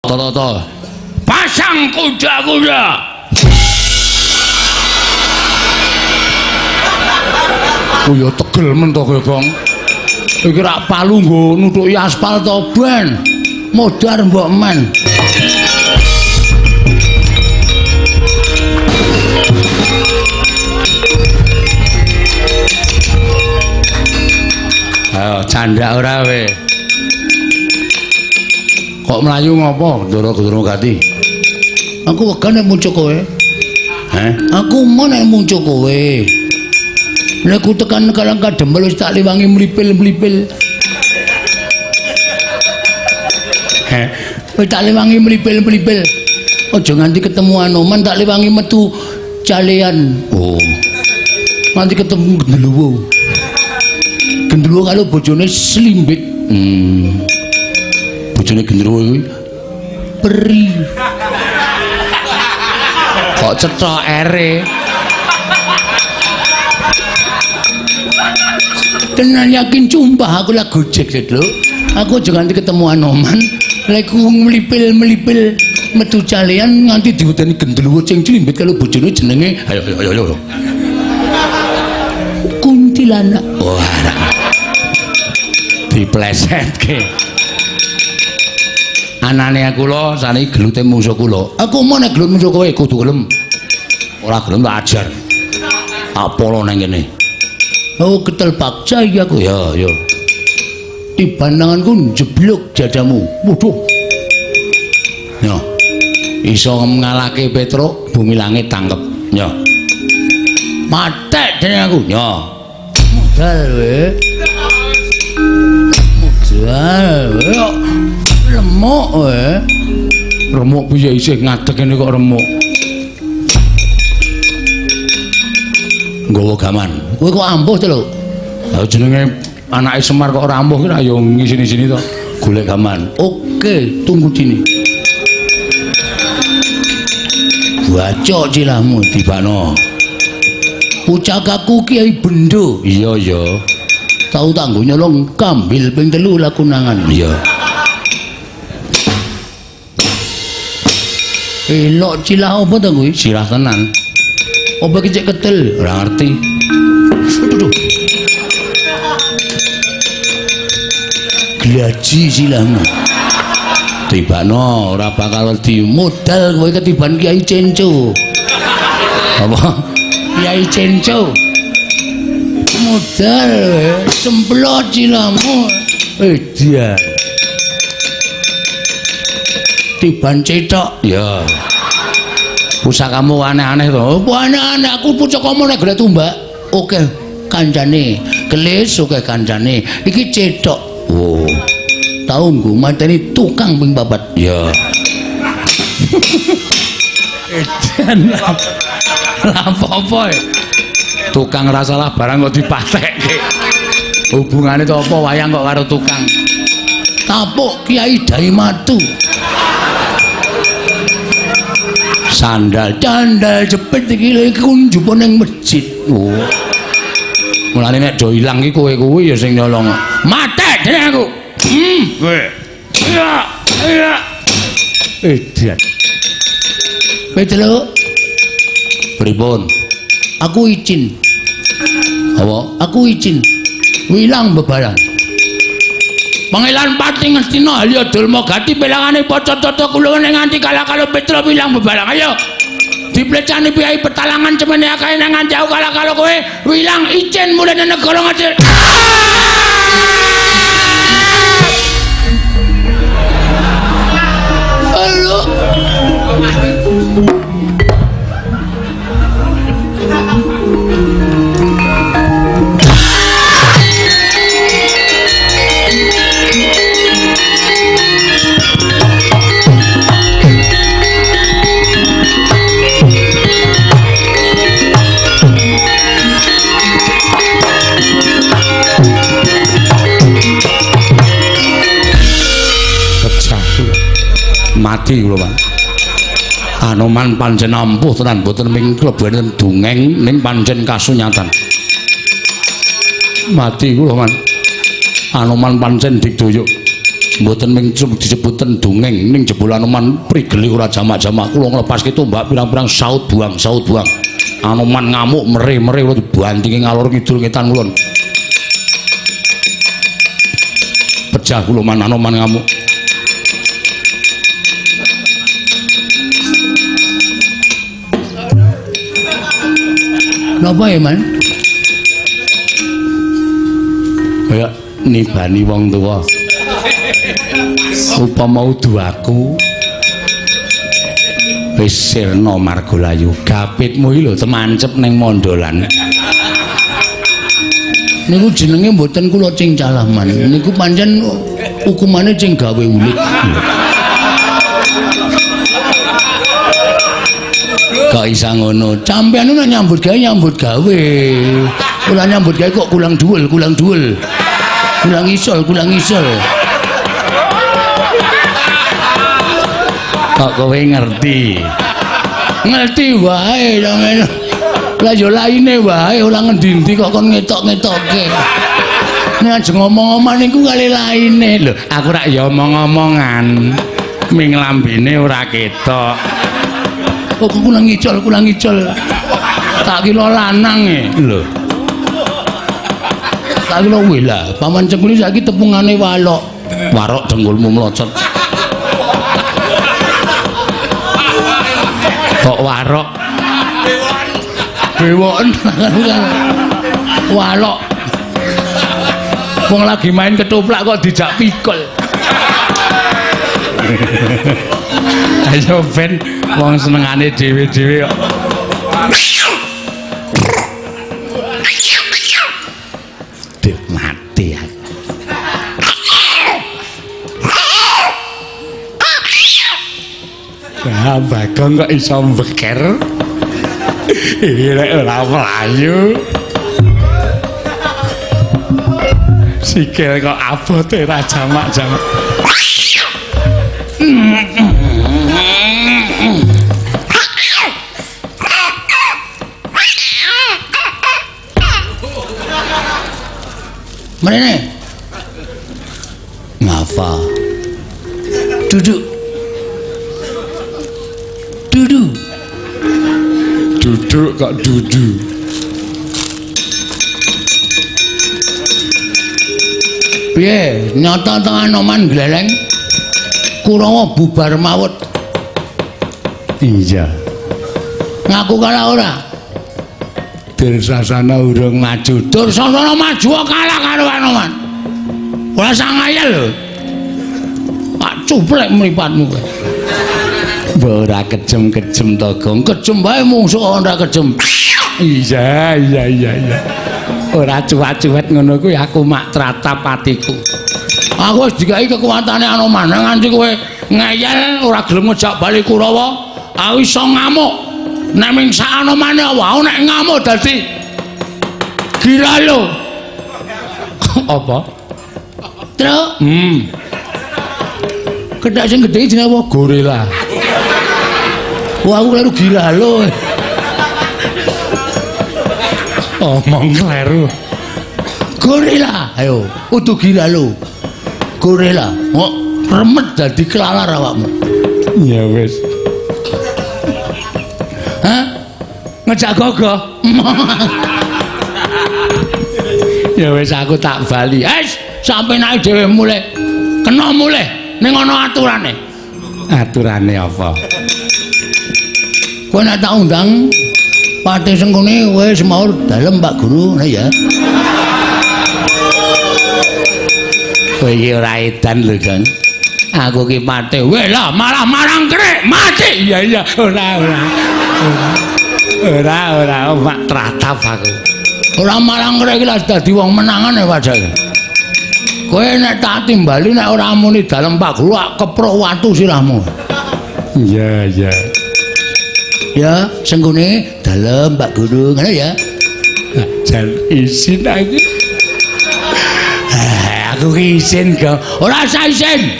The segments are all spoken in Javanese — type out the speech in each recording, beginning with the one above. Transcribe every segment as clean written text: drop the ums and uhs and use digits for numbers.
Toto. Pasang kuda-kuda. Oh ya tegel men to kowe, Gong. Iki rak palu nggo nutuki aspal to, Ben. Modar mbok men. Ayo canda ora kowe. Kok mlayu ngopo, Ndara Gendra Gati? Aku wegah nek muncul kowe. Heh? Aku mau nek muncul kowe. Nek ku tekan Karang Kadempel wis tak liwangi mlipil-mlipil. Heh? Wis tak liwangi mlipil-mlipil. Aja nganti ketemu Anoman tak liwangi metu calean. Oh. Nganti ketemu Genderuwo. Genderuwo karo bojone Slimbit. Bojone Genderuwo kuwi peri. Kok cethok ere? Tenan yakin sumpah aku lah gojek lho. Aku aja nganti ketemu Anoman, lek ku mlipil-mlipil metu calean nganti diwedeni Genderuwo sing Slimbit karo bojone jenenge ayo ayo ayo. Kuntilanak. Wah. Diplesetke. Anane kula saniki gelute mungsuh kula. Aku mau nek gelut mungsuh kowe kudu gelem. Ora gelem tak ajar. Tak polo nang kene. Oh, ketel paksa iki aku. Ya, ya. Tiban tanganku njeblug dadamu. Waduh. Yo. Iso ngalahke Petruk, bumi langit tangkep. Yo. Matek dene aku. Yo. Modal kowe. Modal kowe. Remuk kowe. Remuk piye isih ngadeg kene kok remuk. Nggawa gaman. Kowe kok ampuh to lho? Lah jenenge anake Semar kok ora ampuh ki ra yo ngisini-sini to. Golek gaman. Oke, tunggu sini. Bacok cilahmu tibano. Pucakaku Kiai Bendo. Iya, iya. Tau tak nggo nyolong kambil ping 3 lakunangan. Iya. Elok cilah apa to kuwi? Cilah tenan. Apa iki cek ketel? Ora ngerti. Aduh. Glaji silahmu. Tibano ora bakal wedi. Modal kowe ketiban Kiai Cenco. Apa? Kiai Cenco. Modal semplot silahmu. Edan. Tiban cetok. Ya. Pusakamu aneh-aneh to. Apa aneh-aneh aku pusakamu nek golek tumbak. Oke kancane, kelis oke kancane. Iki cetok. Oh. Tau nggo mateni tukang ping 4. Ya. Edan. Lah apa-apa e? Tukang ra salah barang kok dipatekke. Hubungane to apa wayang kok karo tukang? Tapuk Kiai Daimatu. Sandal candal jepit iki lha iku njupuk ning masjid. Oh. Mulane nek do ilang iki kowe kuwi ya sing nyolong. Matek dene aku. Kowe. Ya, ya. Edan. Petruk. Pripun? Aku izin. Apa? Aku izin. Wilang bebaran. Pangelan Pati Ngastina Halya Dulma Gati pelangane paca tata kula nganti kalah-kalah Petruk wilang bebarang. Ayo. Diplecani piyai petalangan cemene akeh nang nganti aku kalah-kalah kowe wilang izin mulih nang negara Ngastina. Halo. Mati kula, Pak. Anoman pancen ampuh tenan mboten ming klebu enten dongeng ning pancen kasunyatan. Mati kula, Man. Anoman pancen digdaya. Mboten ming disebuten dongeng ning jebul Anoman prigele ora jamak-jamak. Kula nglepaske tombak pirang-pirang saut buang, saut buang. Anoman ngamuk mere-mere kula dibantingi ngalor ngidul ngetan kulon. Pejah kula man Anoman ngamuk. Napa ya, Man? Kaya nibani wong tuwa. Upama udu aku wis sirna margalayu, gapitmu iki lho temancep ning mondolan. Niku jenenge mboten kula cingcalah, Man. Niku pancen hukumane sing gawe ulit. Kok isa ngono? Sampeyan nek nyambut gawe nyambut gawe. Ora nyambut gawe kok kulang dhuwul, kulang dhuwul. Kulang isol, kulang isol. Kok kowe ngerti? Ngerti wae sampeyan. Lah ya laine wae ora ngendi-endi kok kon ngetok-ngetokke. Nek ajeng ngomong-omongan niku kali laine. Lho, aku rak ya omong-omongan. Ming lambene ora ketok. Kok kulang ngicol, kulang ngicol. Tak kira lanang e. Lho. Tak kira weh lah, paman Cengkuni saiki tepungane walok. Warok dengkulmu mlocot. Kok warok? Bewoken walok. Wong lagi main ketoprak kok dijak pikul. Ayo ben wong senengane dhewe-dhewe kok. Duh, mati aku. Ya Bagong kok iso mbeker. Iki rek ora mlayu. Sikil kok abote ra jamak-jamak. Mrene. Ngapa? Duduk. Duduk. Duduk kok duduk. Piye? Nyata ta Anoman gleleng? Kurawa bubar mawut. Iya. Ngaku kalah ora? Dursasana urung maju. Dursasana maju kalah karo Anoman. Ora sangayel lho. Pak cuplek mripatmu kowe. Mbok ora kejem-kejem to, Gong. Kejem wae mungsuh ora kejem. Iya, iya, iya, iya. Ora cuwat-cuwet ngono kuwi aku mak tratap atiku. Aku wis dikai kekuatane Anoman nganti kowe ngeyel ora gelem ngejak bali Kurawa, aku iso ngamuk. Nek ming sak Anomane aku nek ngamuk dadi gila lho. Apa? Truk. Kedak sing gedhe jenenge apa? Gorila. Wah, aku kleru gila lho. Omong kleru. Gorila, ayo, udu gila lho. Gorila, kok remet dadi kelalar awakmu. Ya wis. Hah? Ngejak gogoh. Ya wis aku tak bali. Wis, sampe naik dhewe mulih. Kena mulih ning ana aturane. Aturane apa? Kowe nek tak undang Patih Sengkuni kowe semaur dalem Pak Guru, ngono ya. Kowe iki ora edan lho, Jon. Aku ki patih. Weh lah, malah marang krek, mati. Iya iya, ora ora. Ora ora mak tratap aku. Ora marang krek iki lah dadi wong menangan ya pajake. Kowe nek tak timbali nek ora muni dalem Pak Guru ak keprok watu sirahmu. Iya iya. Ya, Sengkuni dalem Pak Guru, ngono ya. Jan izin aku. Aku ki izin, Gong. Ora usah izin.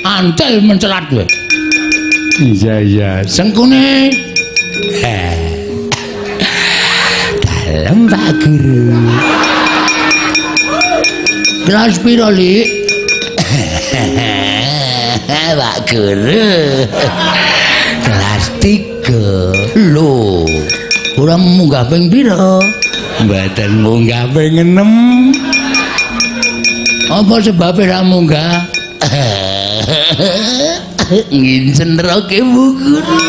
Antel mencelat kowe. Iya iya. Sengkuni. Dalem Pak Guru. Kelas piro, Lik? Pak Guru. Kelas 3. Lho, ora munggah ping pira? Mboten munggah ping 6. Apa sebabe ra munggah? Ngincen roke Bu Guru.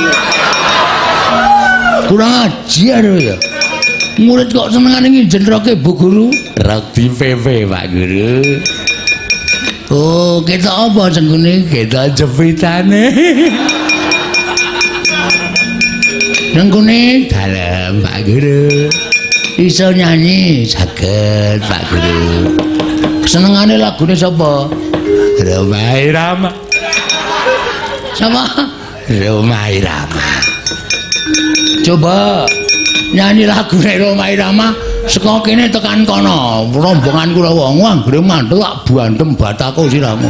Kurang ajar ya. Murid kok senengane ngincen roke Bu Guru? Rok di PP Pak Guru. Oh, ketok apa jenggune? Ketok jepitane. Jenggune dalem Pak Guru. Iso nyanyi saged Pak Guru. Senengane lagune sapa? Rhoma Irama. Sapa? Rhoma Irama. Coba nyanyi lagune Rhoma Irama saka kene tekan kono. Rombongan kula wong anggere mantu tak bandem batako siramu.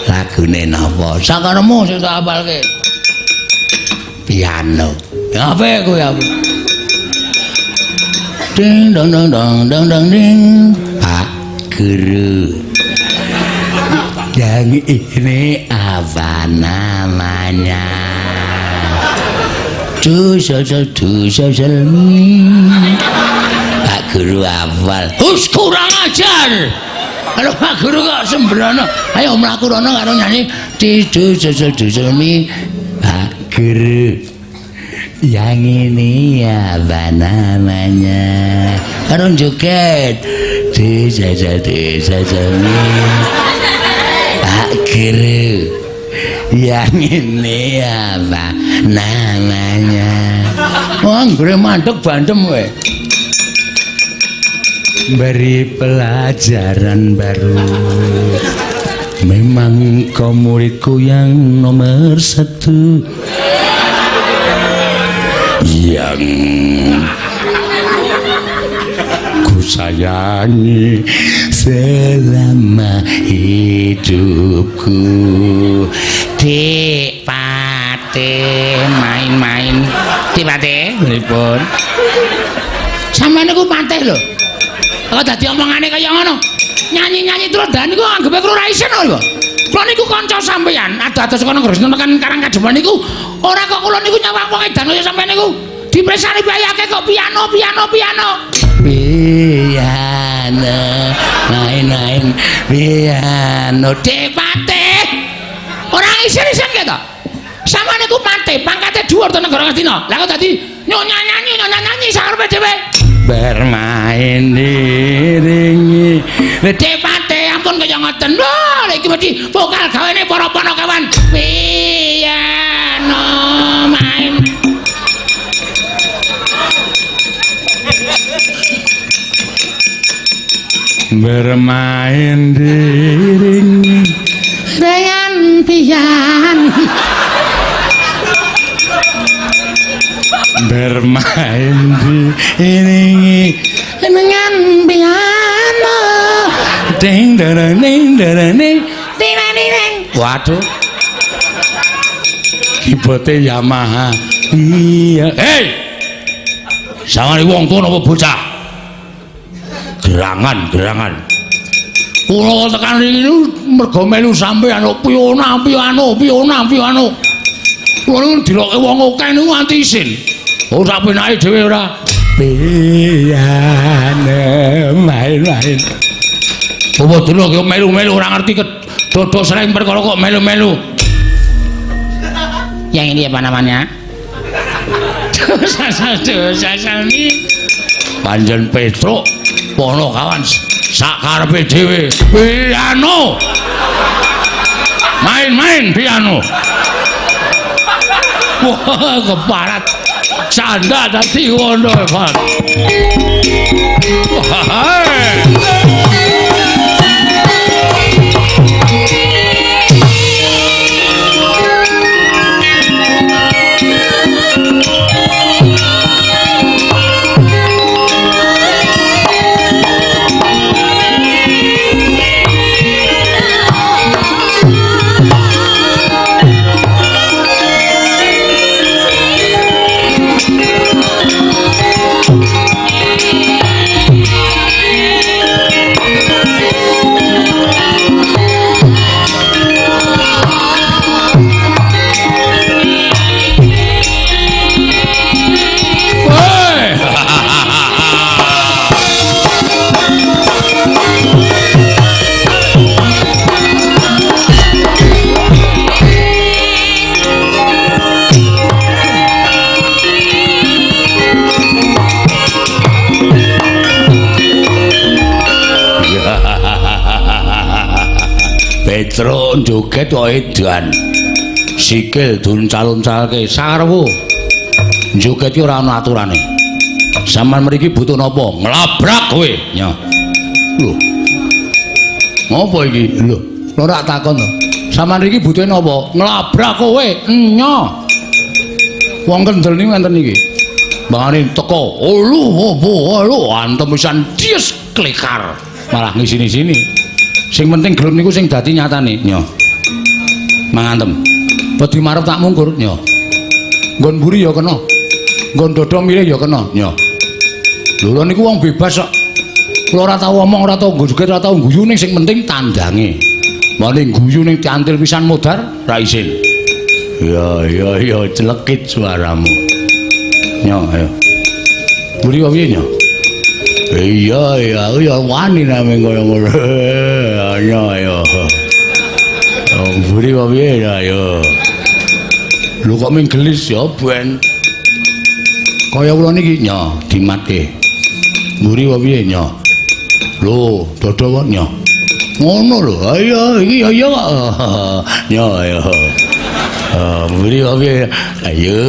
Lagune napa? Sakaremu sing tak apalke. Piano. Ya apik kowe aku. Ding dong dong dong dong dong ding. Pak Guru. Yang ini apa namanya? Du sel du sel mi. Pak Guru hafal. Hus kurang ajar. Kalau Pak Guru kok sembrono. Ayo mlaku rono karo nyanyi di du sel du sel mi. Pak Guru. Yang ini apa namanya? Karo joget. Di sel du mi. Pak Guru. Yang ini apa namanya? Wah, anggere mandek bandem kowe. Beri pelajaran baru. Memang kau muridku yang nomor 1. Yang ku sayangi selama hidupku. Dik Pate main-main. Dik Pate pripun? Sampeyan niku patih lho. Kok dadi omongane kaya ngono? Nyanyi-nyanyi terus dan niku anggepe kula ora isin lho. Kula niku kanca sampeyan, ado-ado saka Negara tekan Karang Kademangan niku ora kok kula niku nyawang wong edan kaya sampeyan niku. Dipresani bayake kok piano piano piano. Piano main-main piano. Dik Pate. Ora isin-isin ketok. Sampeyan niku patih, pangkate dhuwur to negara Ngastina. Lah kok dadi nyonya nyanyi sakarepe dhewe. Bermain diringi. Dik Pate ampun kaya ngoten. Lho iki mesti vokal gawene para panakawan. Piano main. Bermain diringi dengan piano. Bermain diiringi dengan piano. Ding dang ding dang ding ding ding. Waduh. Keyboarde Yamaha. Iya. Hei. Sawangane wong tuwa napa bocah? Gerangan-gerangan. Kula tekan riki niku mergo melu sampeyan kok piano piano piano piano. Kula niku diloke wong akeh niku nganti isin. Oh sak penake dhewe ora. Piano main-main. Apa dulu kok melu-melu ora ngerti dodo sreng perkara kok melu-melu. Yang ini apa namanya? Dosa mi. Panjen Petruk pono kawan sak karepe dhewe. Piano. Main-main piano. Wah, keparat. Canda dadi ngono, Pak. Wah. Joget kok edan. Sikil duncal-uncalke sarwu. Joget ki ora ana aturane. Sampeyan mriki butuh napa? Nglabrak kowe. Nyo. Lho. Ngopo iki? Lho, ora takon to. Sampeyan mriki butuhe napa? Nglabrak kowe. Nyo. Wong kendel niku ngenten iki. Bangane teko, "Olu, opo, olu," antem pisan dies klekar. Malah ngisini-sini. Sing penting gelem niku sing dadi nyatane. Nyo. Mangantem. Wedi marep tak mungkur. Nyo. Nggon mburi ya kena. Nggon dada milih ya kena. Nyo. Lho niku wong bebas kok. Kula ora tau omong, ora tau joget, ora tau guyu ning sing penting tandange. Mane guyu ning cantil pisan modar ra isin. Ya ya ya celekit suaramu. Nyo, ayo. Mburi kok piye nyo? Iya iya aku ya wani name ngono-ngono. Nyo ayo. Mburi kok piye ya ayo. Lho kok ming gelis ya ben. Kaya kula niki nyo dimatke. Mburi kok piye nyo? Lho, dada kok nyo. Ngono lho. Ayo iki ya kok. Nyo ayo. Mburi kok piye? Ayo.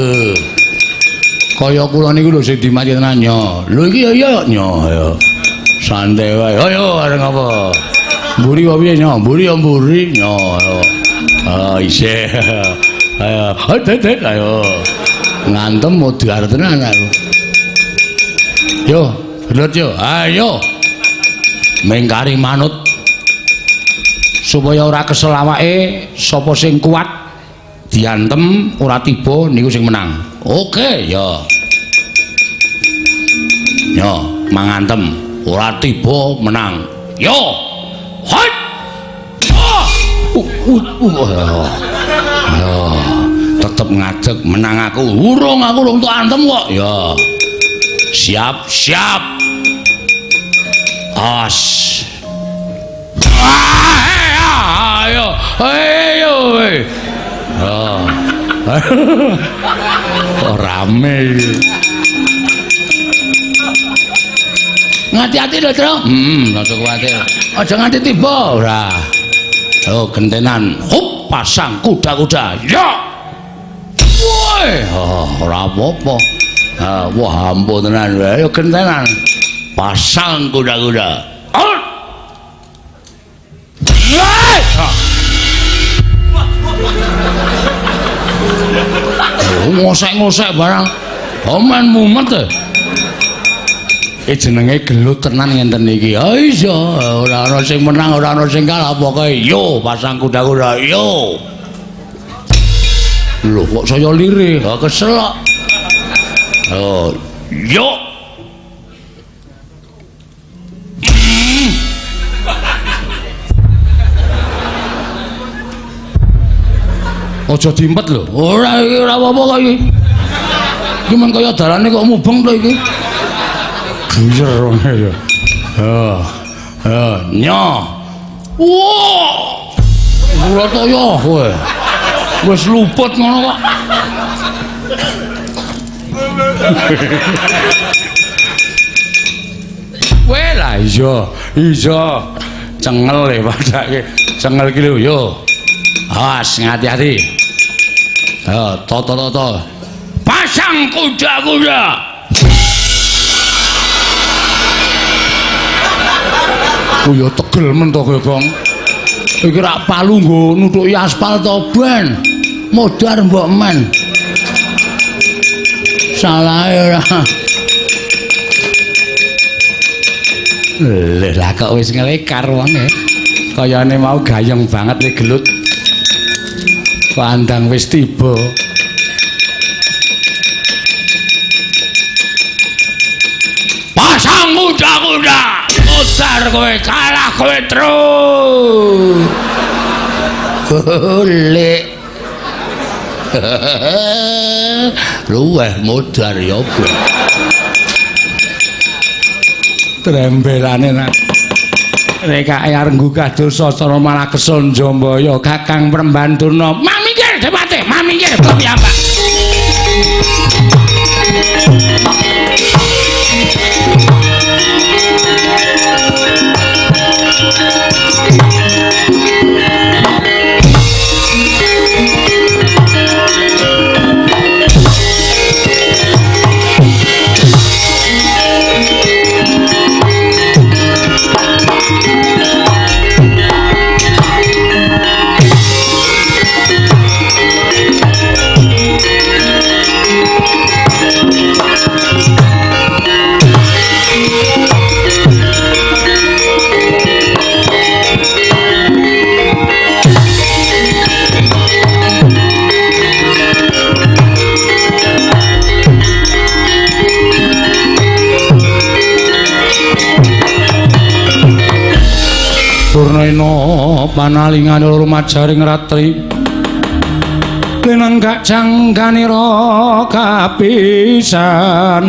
Kaya kula niku lho sing dimati tenan nyo. Lho iki ya iya nyo ayo. Santai wae. Ayo areng apa? Mburi kok piye nyo? Mburi ya mburi nyo ayo. Ah isih. Ayo, hot ayo. Ngantem modar tenan aku. Yo, gelut yo. Ayo. Mengkari manut. Supaya ora kesel awake, sapa sing kuat diantem ora tiba niku sing menang. Oke, ya. Yo, mangantem ora tiba menang. Yo. Hot. Oh. Yo, tetep ngadeg menang aku. Urung aku urung tok antem kok. Ya. Siap, siap. As. Ayo, ayo. Oh. Oh, rame iki. Ngati-ati lho, Tru. Aja kuwatir. Aja nganti tiba ora. Oh, gentenan. Hup, pasang kuda-kuda. Ya. Woi, oh, ora apa-apa. Ah, wah, ampun tenan. Ayo gentenan. Pasang kuda-kuda. Oh. Ngosek-ngosek barang. Oman mumet e. Jenenge gelut tenan ngenten iki. Ha iya, ora ana sing menang, ora ana sing kalah, pokoke yo pasang kuda-kuda yo. Lho kok saya lirih, ha kesel kok. Oh, yo. Aja dimpet lho. Ora iki ora apa-apa kok iki. Iki men kaya dalane kok mubeng to iki. Buyer wong ya. Ha. Ha, nyo. Wah. Kula toyo kowe. Wis luput ngono kok. Kowe lah iya, iya. Cengel e padake. Cengel iki lho yo. Awas ngati-ati. Ayo toto-toto. Pasang kuda-kuda. Ku ya tegel men to kowe, Gong. Iki rak palu nggo nutuki aspal to, Ben. Modar mbok men. Salahe ora. Lha lah kok wis nglekar wonge. Kayane mau gayeng banget le gelut. Pandang wis tiba. Pasang kuda-kuda. Modar kowe, kalah kowe terus. Golek. Luweh modar ya apa. Trembelane nang rekake arep nggugah dosa cara malah kesel Njambaya Kakang Prembandurna. Mamingkir Depate, mamingkir piyambak. Ana panalingane rumajaring ratri lenenggak jangganira kapisanan.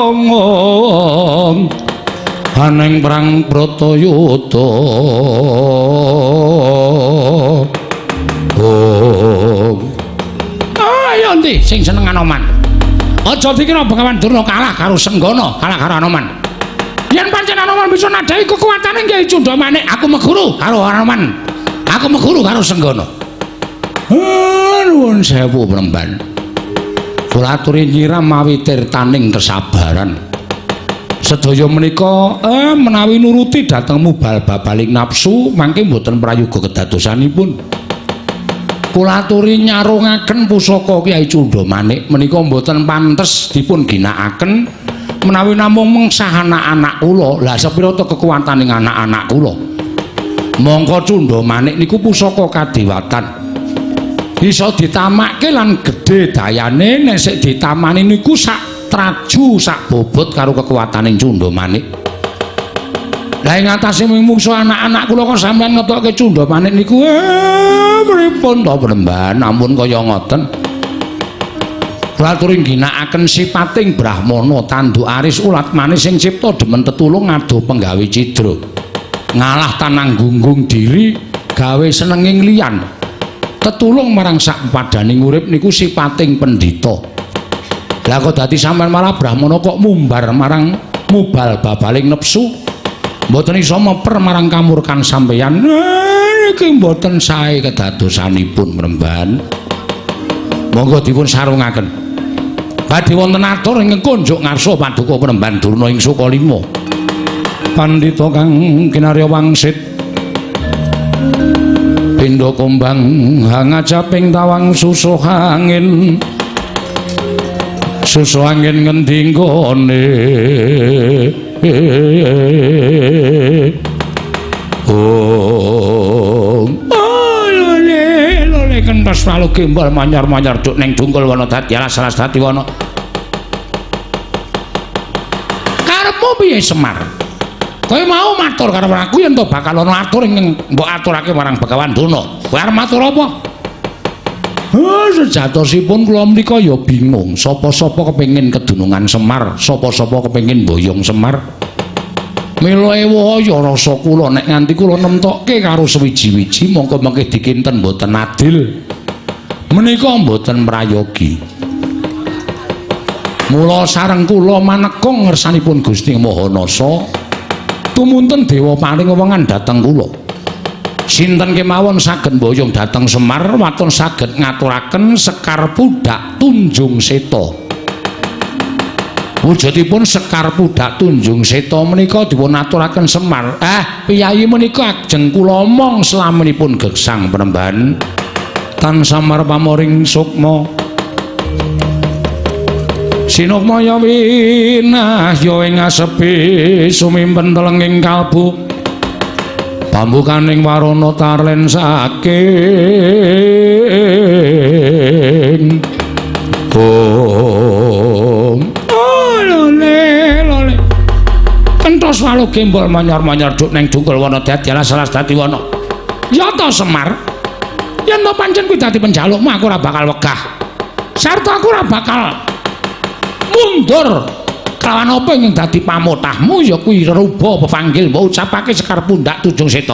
Om aneng perang Bratayuda. Om ayo ndi sing seneng Anoman. Aja dikira Begawan Durna kalah karo Senggana, kalah karo Anoman. Yen pancen Anoman bisa nadhahi kekuatane nggih Cunda Manik, aku meguru karo Anoman. Aku meguru karo Senggana. Nuwun sewu Premban. Kula aturi nyiram mawi tirtaning kesabaran. Sedaya menika menawi nuruti dhateng mubal babaling nafsu mangke mboten prayoga kedadosanipun. Kula aturi nyarungaken pusaka Kyai Cunda Manik menika mboten pantes dipun ginakaken menawi namung mengsah anak-anak kula. Lah sepira ta kekuwataning anak-anak kula? Mongko Cunda Manik niku pusaka kadewatan. Iso ditamakke lan gedhe dayane nek sik ditamani niku sak traju sak bobot karo kekuwataning Cunda Manik. Lah ing atase mungsu anak-anak kula kok sampeyan ngetokke Cunda Manik niku pripun to Premban? Ampun kaya ngoten. Kula aturi ngginakaken sipating brahmana tanduk aris ulat manis sing cipta demen tetulung ngado penggawe cidra. Ngalah tanang gunggung diri gawe senenging liyan. Tetulung marang sak padaning urip niku sipating pendhita. Lah kok dadi sampeyan malah brahmana kok mumbar marang mubal babaling nepsu? Mboten iso meper marang kamurkan sampeyan. Niki mboten sae kedadosanipun Premban. Monggo dipun sarungaken. Badhe wonten atur ingkang kunjuk ngarsa paduka Premban Durna ing Sukalima. Pandhita kang kinarya wangsit pindha kumbang hangajaping tawang susuh angin. Susuh angin ngendi nggone? Om lole lole kentos lalu gembol manyar-manyar duk ning dungkul wana dadi alas-alas dadi wana. Karepmu piye Semar? Kowe mau matur karo aku yen to bakal ana atur ing mbok aturake marang Begawan Durna. Kowe arep matur apa? Sejatosipun kula menika ya bingung. Sapa-sapa kepengin kedunungan Semar, sapa-sapa kepengin boyong Semar. Mila ewaya rasa kula nek nganti kula nemtokke karo sewiji-wiji mongko mengke dikinten mboten adil. Menika mboten prayogi. Mula sareng kula manekung ngersanipun Gusti Maha Nasa, tumunten dewa paring wewengan dhateng kula. Sinten kemawon saged mboyong dhateng Semar waton saged ngaturaken Sekar Pudak Tunjung Seta. Wujudipun Sekar Pudak Tunjung Seta menika dipun aturaken Semar. Piyayi menika ajeng kula omong slaminipun gesang Premban. Tan samar pamoring sukma. Sinukmaya winahya ing asepi sumimpen telenging kalbu. Pambukaning warana tarlen saking Om lole lole kentos walu gembol manyar-manyar duk ning dungkul wana dadi alas-alas dadi wana. Ya ta Semar, yen to pancen kuwi dadi penjalukmu aku ora bakal wegah sarta aku ora bakal mundur. Kelawan apa ing dadi pamotahmu ya kuwi reruba pepanggil mbok ucapake Sekar Pundak Tunjung Seta.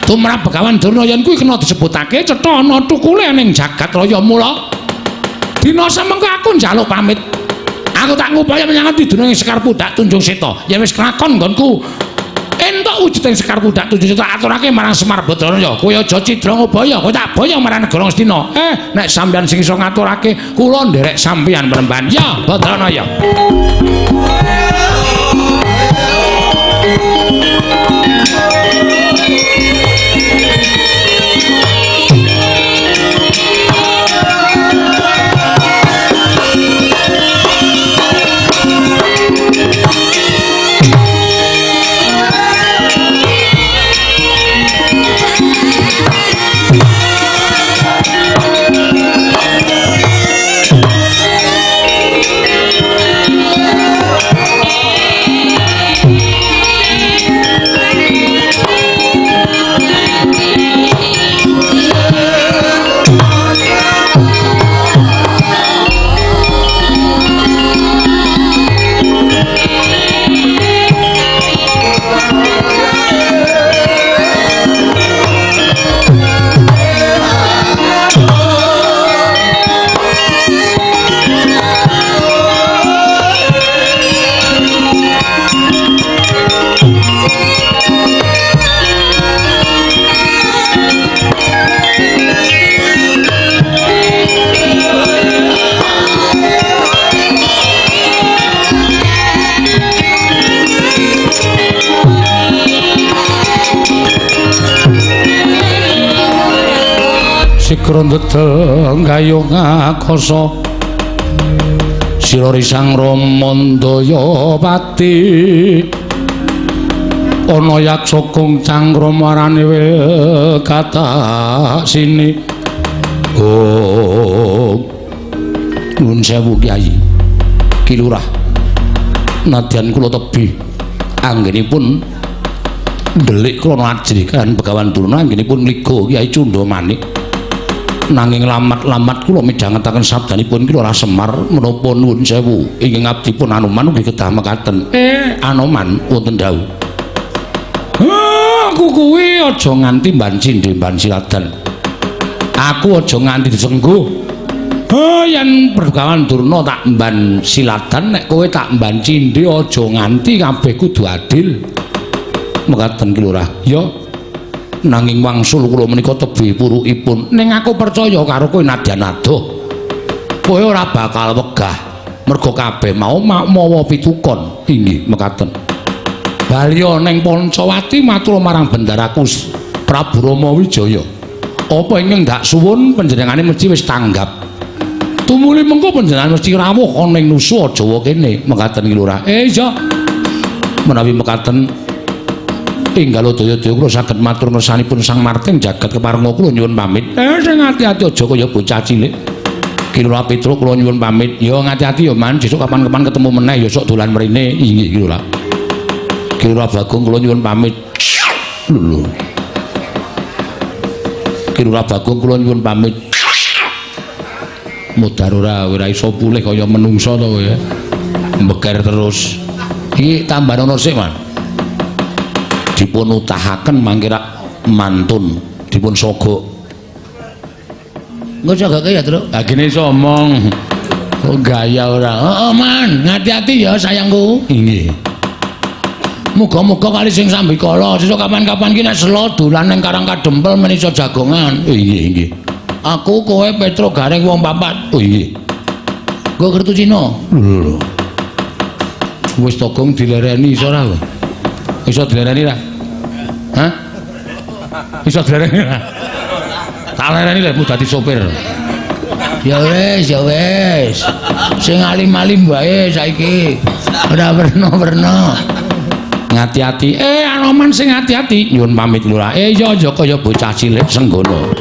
Tumrap Begawan Durna yen kuwi kena disebutake cetha ana tukule ning jagat raya. Mula dina semengko aku njaluk pamit. Aku tak ngupaya menyang ing Sekar Pundak Tunjung Seta. Yen wis kelakon nggonku entuk wujuding Sekar Pundak Tunjung Seta aturake marang Semar Badranaya. Kowe aja cidra ngobaya, kowe tak boyong marang negara Ngastina. Nek sampeyan sing iso ngaturake kula nderek sampeyan Premban. Ya Badranaya. Sigra ndedel gayung akasa sira risang Ramandaya pati ana yaksa kung cangkrama arane wil katak sini. Oh, nuwun sewu Kyai Ki Lurah, nadyan kula tebih anggenipun ndelik krana ajrih kan Begawan Durna anggenipun ngliga Kyai Cundha Manik, nanging lamat-lamat kula midhangetaken sabdanipun Ki Lurah Semar menapa nuwun sewu ingkang abdipun Anoman ugi kedah mekaten. Anoman wonten dawuh. Aku kuwi aja nganti mbanci ndemban siladan. Aku aja nganti disengguh. Yen Begawan Durna tak mban siladan, nek kowe tak mban cindhe aja nganti, kabeh kudu adil. Mekaten Ki Lurah. Ya. Nanging wangsul kula menika tebih purukipun. Ning aku percaya karo kowe nadyan adoh. Kowe ora bakal wegah mergo kabeh mau mawa pitukon. Inggih mekaten. Balya ning Pancawati matur marang bendaraku Prabu Rama Wijaya. Apa ingkang ndak suwun panjenengane mesti wis tanggap. Tumuli mengko panjenengan mesti rawuh ana ing Nusa Jawa kene. Mekaten Ki Lurah. Iya. Menawi mekaten enggal daya-daya kula saged matur ngersanipun Sang Marting jagat keparenga kula nyuwun pamit. Sing ati-ati aja kaya bocah cilik. Ki Lurah Petruk kula nyuwun pamit. Ya ngati-ati ya Man, sesuk kapan-kapan ketemu meneh ya sok dolan mrene. Inggih Ki Lurah. Ki Lurah Bagong kula nyuwun pamit. Lho. Ki Lurah Bagong kula nyuwun pamit. Mudar ora iso pulih kaya menungsa to kowe. Mbeker terus. Iki tambah ono sik, Man. Dipun utahaken mangke rak mantun, dipun sogok. Engko sogake ya, Truk. Ha gene iso omong. Kok gaya ora. Heeh, Man, ngati-ati ya sayangku. Inggih. Muga-muga kali sing sambikala sesuk kapan-kapan ki nek selo dolan ning Karang Kadempel men iso jagongan. Inggih, inggih. Aku kowe Petruk Gareng wong papat. Oh inggih. Nggo kertu Cina. Lho lho. Wis to gong dilereni iso ora kowe? Iso dilereni ra? Hah? Iso dilereni ra? Tak lereni lek dadi sopir. Ya wis, ya wis. Sing alim-alim wae saiki. Ora werna-werna. Ngati-ati. Anoman sing ati-ati. Nyuwun pamit Lurah. Iya aja kaya bocah cilik senggono.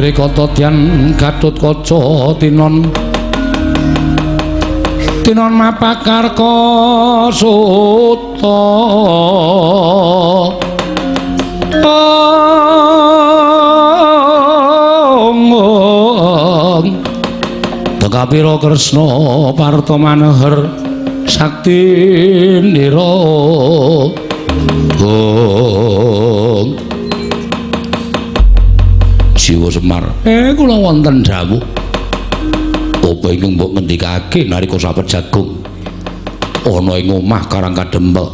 Kata Dian Gatotkaca tinon tinon mapakarka suta ong Tekapira Kresna Parta Maneher sakti nira ong Jiwa Semar. Kula wonten dawuh. Apa ingkang mbok ngendikake nalika sapet jagung ana ing omah Karang Kadempel.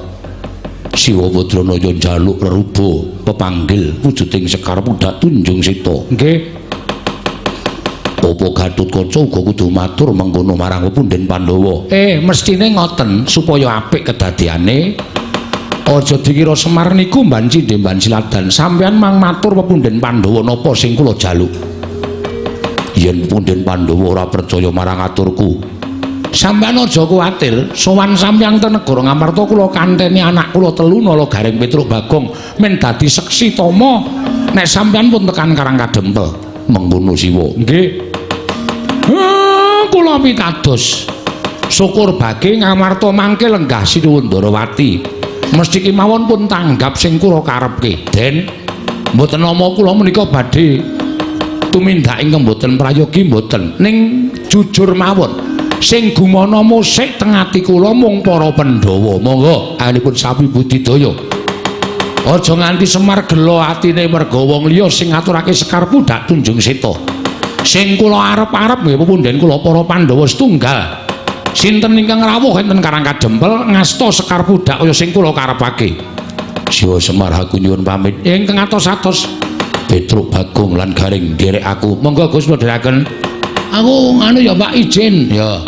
Siwa Badranaya njaluk reruba pepanggil wujuding sekar pundhak tunjung sita. Nggih. Apa Gatotkaca uga kudu matur mengkono marang punden Pandhawa? Mestine ngoten supaya apik kedadeane. Aja dikira Semar niku mbanci ndemban siladan. Sampeyan mang matur pepunden Pandhawa napa sing kula jaluk. Yen punden Pandhawa ora percaya marang aturku, Sampeyan aja kuwatir, sowan sampeyan ten negara Ngamarta kula kanteni anak kula telu Nala Gareng Petruk Bagong men dadi seksi tama nek sampeyan pun tekan Karang Kadempel. Mengkono Siwa. Nggih. Kula pitados. Syukur bage Ngamarta mangke lenggah Sinuwun Ndarawati. Mesti kemawon pun tanggap sing kula karepke. Den, mboten nama kula menika badhe tumindak ingkang mboten prayogi mboten. Ning jujur mawon, sing gumana musik teng ati kula mung para Pandhawa. Monggo anggenipun sapi budidaya. Aja nganti Semar gela atine merga wong liya sing ngaturake Sekar Pudhak Tunjung Seta. Sing kula arep-arep nggih pepunden kula para Pandhawa setunggal. Sinten ingkang rawuh enten Karang Kadempel ngasta Sekar Pudhak kaya sing kula karepake. Siwa Semar aku nyuwun pamit. Ingkang atos-atos Petruk Bagong lan Gareng nderek aku. Monggo Gus kula dherekaken. Aku nganu ya Pak izin. Ya.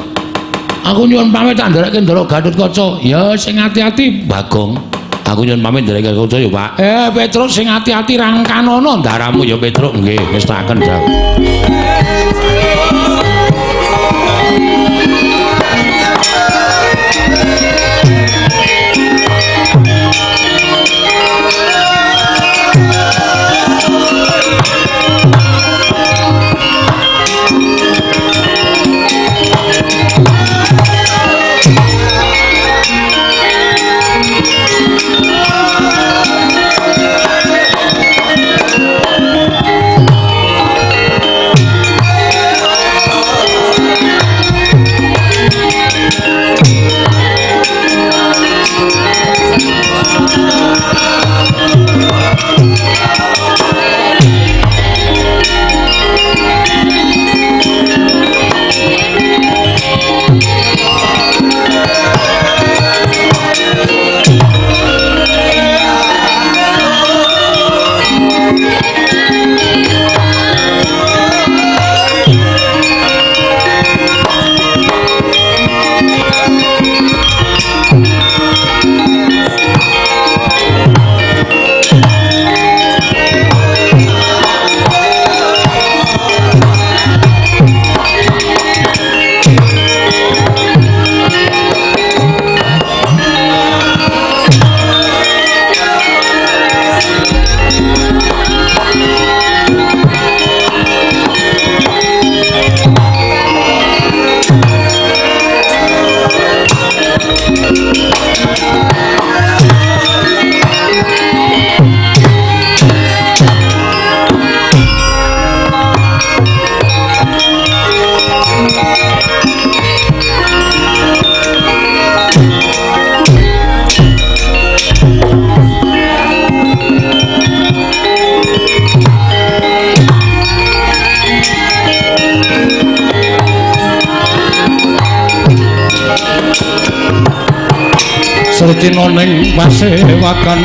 Aku nyuwun pamit tak nderekke Ndara Gatotkaca. Ya sing ati-ati Bagong. Aku nyuwun pamit nderekke Kaca ya Pak. Petruk sing ati-ati rangkanono ndaramu ya Petruk. Nggih, wis taken jam. Sretina ning pasewakan